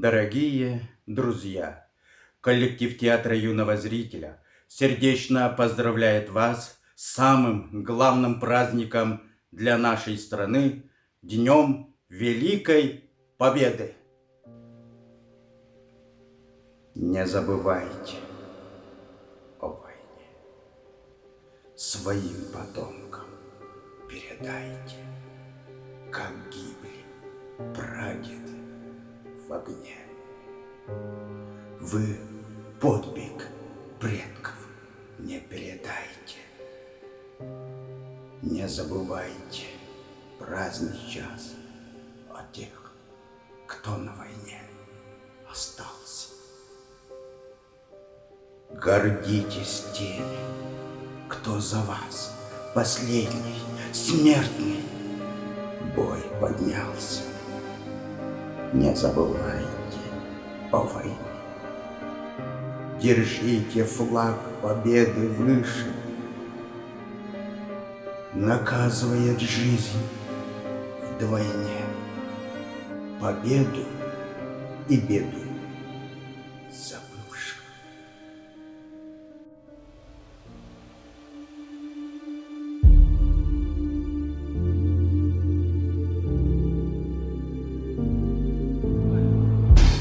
Дорогие друзья, коллектив Театра юного зрителя сердечно поздравляет вас с самым главным праздником для нашей страны – Днем Великой Победы! Не забывайте о войне. Своим потомкам передайте, как гибли прадеды в огне. Вы подвиг предков не передайте. Не забывайте праздный час о тех, кто на войне остался. Гордитесь теми, кто за вас последний смертный бой поднялся. Не забывайте о войне. Держите флаг победы выше. Наказывает жизнь вдвойне победу и беду забывших.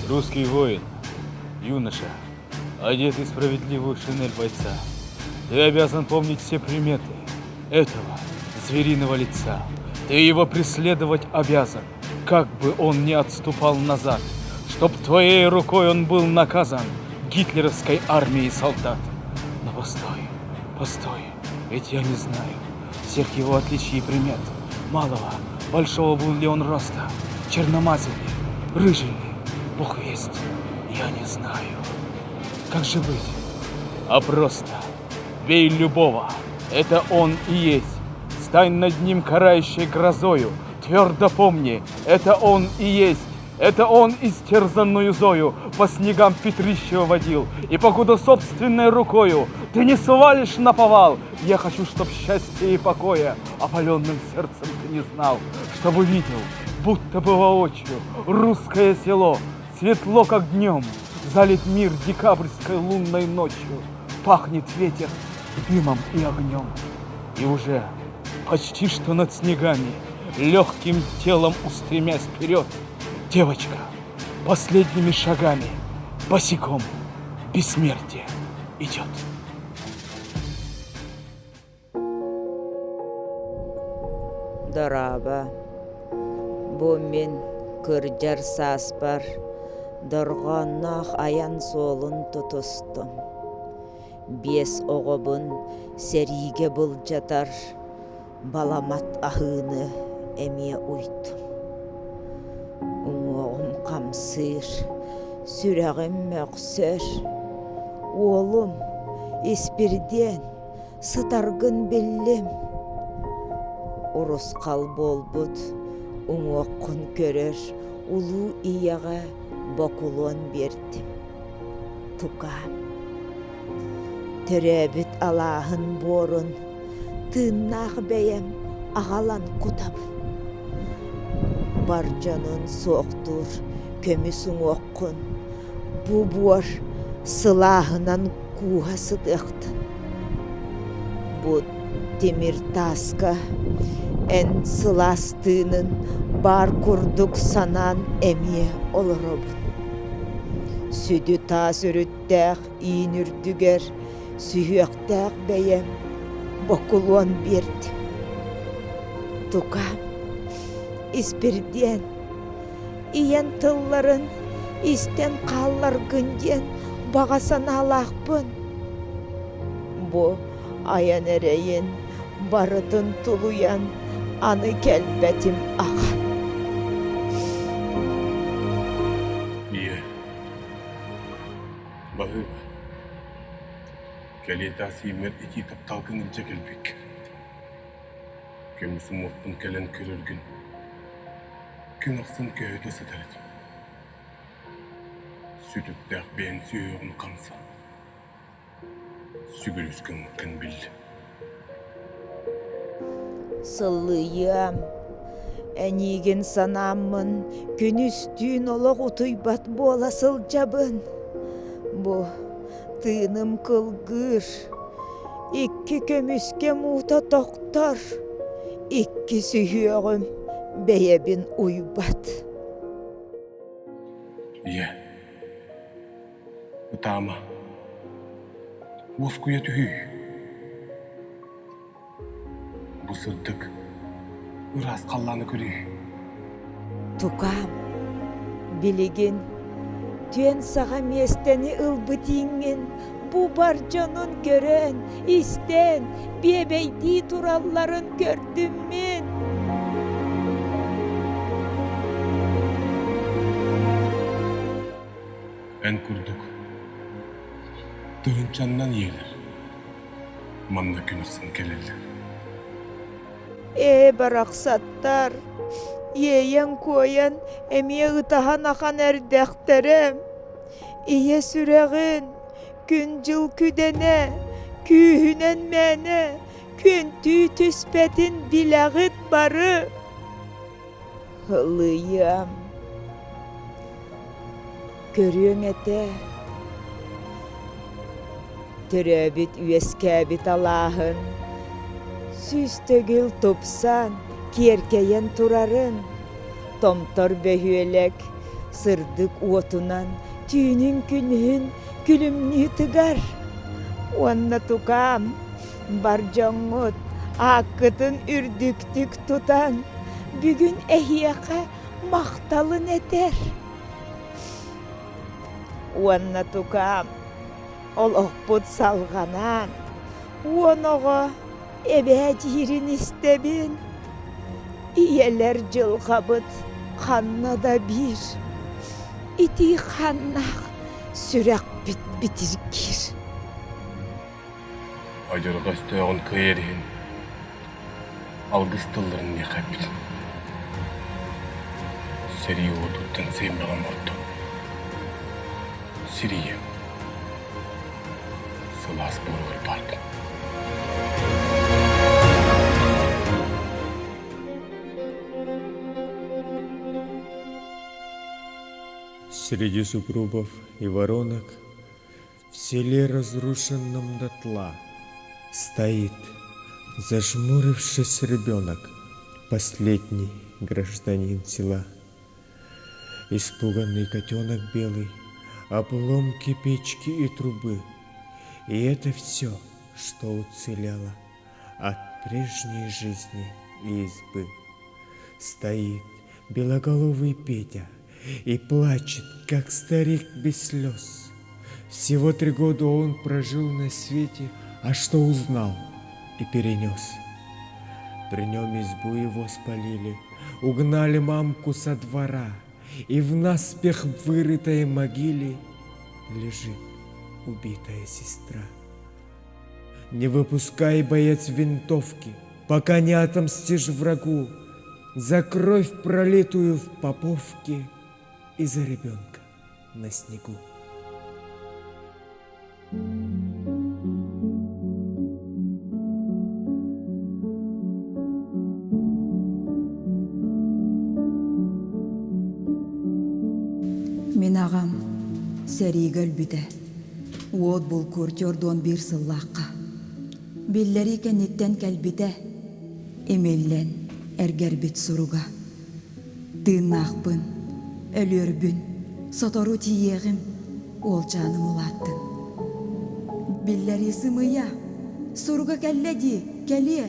Русский воин, юноша, одетый в справедливую шинель бойца, ты обязан помнить все приметы этого звериного лица. Ты его преследовать обязан, как бы он ни отступал назад, чтоб твоей рукой он был наказан гитлеровской армией солдат. Но постой, постой, ведь я не знаю всех его отличий и примет. Малого, большого был ли он роста, черномазый ли, рыжий ли, бог весть, я не знаю. Как же быть? А просто бей любого, это он и есть. Стань над ним карающей грозою, твердо помни, это он и есть. Это он истерзанную Зою по снегам Петрищева водил, и покуда собственной рукою ты не свалишь на повал, я хочу, чтоб счастья и покоя опаленным сердцем ты не знал, чтобы видел, будто бы воочию, русское село, светло, как днем, залит мир декабрьской лунной ночью, пахнет ветер дымом и огнем. И уже почти что над снегами, легким телом устремясь вперед, девочка последними шагами босиком бессмертие идет. Дорообо. Бу мин кырдьар сааспар дорҕоонноох айан суолун тутустум. Биэс оҕобун сэриигэ былдьатар баламат аһыыны эмиэ уйдум. Уҥуоҕум хамсыыр, сүрэҕим мөхсөр. Уолум, Испирдиэн, сытаргын биллим. Урусхал буолбут уҥуоххун көрөр улуу ийэҕэ бокулуон биэрдим. Тукаам, төрөөбүт алааһын буорун тыыннаах бэйэм аҕалан кутабын. Бар дьонун суохтуур көмүс уҥуоххун бу буор сылааһынан кууһа сытыахтын. Бу тимир тааска эн сылаас тыынын баар курдук санаан эмиэ олоробун. Сүдү таас өрүттээх иин үрдүгэр сүһүөхтээх бэйэм бокулуон биэрдим. Тука, Испирдиэн, ийэн тылларын истэн хаалларгын диэн баҕа санаалаахпын. Бу айан эрэйин барытын тулуйан аны кэлбэтим ахан. Ийэ, баһыыба. Кэлиэ таас ииммэр итии тапталгын илдьэ кэлбиккин. Көмүс уҥуохпун кэлэн көрөргүн күн ахсын көһүтэ сытар этим. Сүтүктээх бэйэҥ сүһүөҕүн хамсан, сүгүрүс гыммыккын биллим. Сыллыйыам. Эйиигин санааммын күнүс-түүн олох утуйбат буола сылдьабын. Бу тыыным кылгыыр, икки көмүскэ муута тохтор, икки сүһүөҕүм бэйэбин уйбат. Ийэ, ытаама, уоскуйа түһүүй. Бу сырдык, ыраас халлааны көрүүй. Тукаам, билигин түөн саҕа миэстэни ылбыт ииҥҥин бу бар дьонун көрөн, истэн, биэбэйдии туралларын көрдүм мин. Эн курдук тыһыынчаннан ийэлэр манна күн ахсын кэлэллэр. Ээ, барахсаттар, иэйэн-куойан эмиэ ытаһан ахан эрдэхтэрэ. Ийэ сүрэҕин, күн-дьыл күдэнэ, күүһүнэн мээнэ күөнтүү түспэтин билэҕит бары. Ылыйыам, көрүөҥ этэ, төрөөбүт-үөскээбит алааһын сүүс төгүл тупсан, киэркэйэн турарын, томтор бөһүөлэк сырдык уотунан түүнүн-күнүһүн күлүмнүү тыгар. Уонна тукаам, бар дьоҥҥут ааккытын үрдүктүк тутан, бүгүн эһиэхэ махталын этэр. Уонна тукаам, олохпут салҕанан, уон оҕо эбээ диирин истэбин. Ийэлэр дьылҕабыт ханна да биир, итии ханнаах сүрэхпит битиргиир. Адьырҕа өстөөҕүн кыайар иһин алгыс тылларын миэхэ эппитин. Сэрии уотуттан сиэмэҕим орто. Сир ийэм сылаас буоругар бардым. Среди сугробов и воронок В селе, разрушенном дотла, Стоит, зажмурившись ребенок, Последний гражданин села. Испуганный котенок белый, Обломки печки и трубы. И это все, что уцелело От прежней жизни и избы. Стоит белоголовый Петя И плачет, как старик без слез. Всего три года он прожил на свете, А что узнал и перенес. При нем избу его спалили, Угнали мамку со двора, И в наспех вырытой могиле Лежит убитая сестра. Не выпускай, боец, винтовки, Пока не отомстишь врагу За кровь, пролитую в Поповке, И за ребенка на снегу. Мин аҕам сэриигэ өлбүтэ. Уот булкуур чордуон биир сыллаахха. Биллэрии кэнниттэн кэлбитэ. Имиллэн эргэрбит суруга. Тыыннаахпын, өлүөрбүн, сотору тиийиэҕим, уолчааным улааттын. Биллэрии сымыйа, суруга кэллэ дии, кэлиэ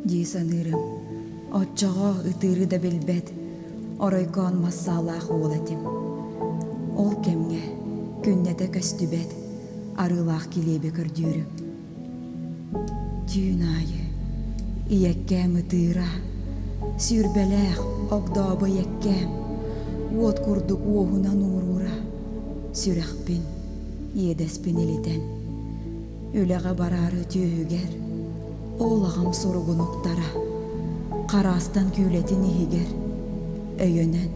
дии саныырым. Оччоҕо ытыыры да билбэт, оройкоон массаалаах уол этим. Ол кэмҥэ күннэтэ көстүбэт арыылаах килиэби көрдүүрүм. Түүн аайы ийэккээм ытыыра, сүүрбэлээх огдообо ийэккээм уот курдук уоһунан ууруура, сүрэхпин, иэдэспин илитэн, үлэҕэ бараары түөһүгэр ол аҕам суругун уктара, хараастан күүлэтин иһигэр өйөнөн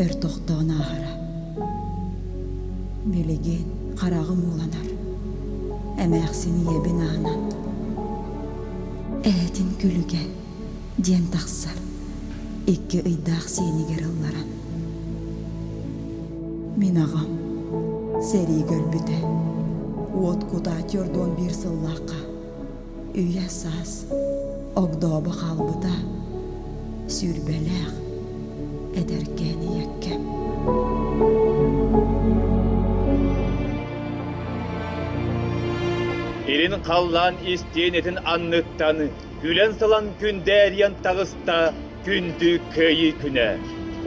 өр тохтоон ааһара. Билигин хараҕым ууланар, эмээхсин ийэбин аһынан «Эһэтин күлүгэ» диэн тахсар. Икки ыйдаах сиэнигэр ылларан. Мин аҕам сэриигэ өлбүтэ. Уот кутаа түөрт биир сыллаахха үйэ саас огдообо хаалбыта сүүрбэлээх эдэркээн ийэккэм. Илин халлаан истиэнэтин анныттан күлэн-салан күндээрийэн таҕыста күндү Кыайыы күнэ.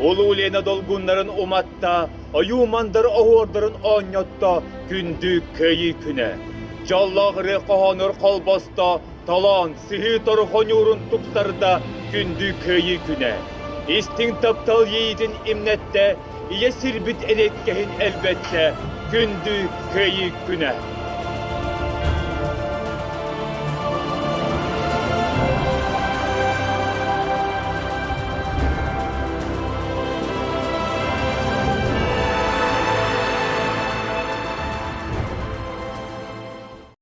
Улуу Лена долгуннарын уматта, ойуу мандар оһуордарын оонньотто күндү Кыайыы күнэ. Дьоллоох ырыа хоһоонур холбосто, толоон, сыһыы тору хоньуурун тупсарда күндү Кыайыы күнэ. Истиҥ таптал иэйиитин имнэттэ, ийэ сирбит эриэккэһин элбэттэ күндү Кыайыы күнэ.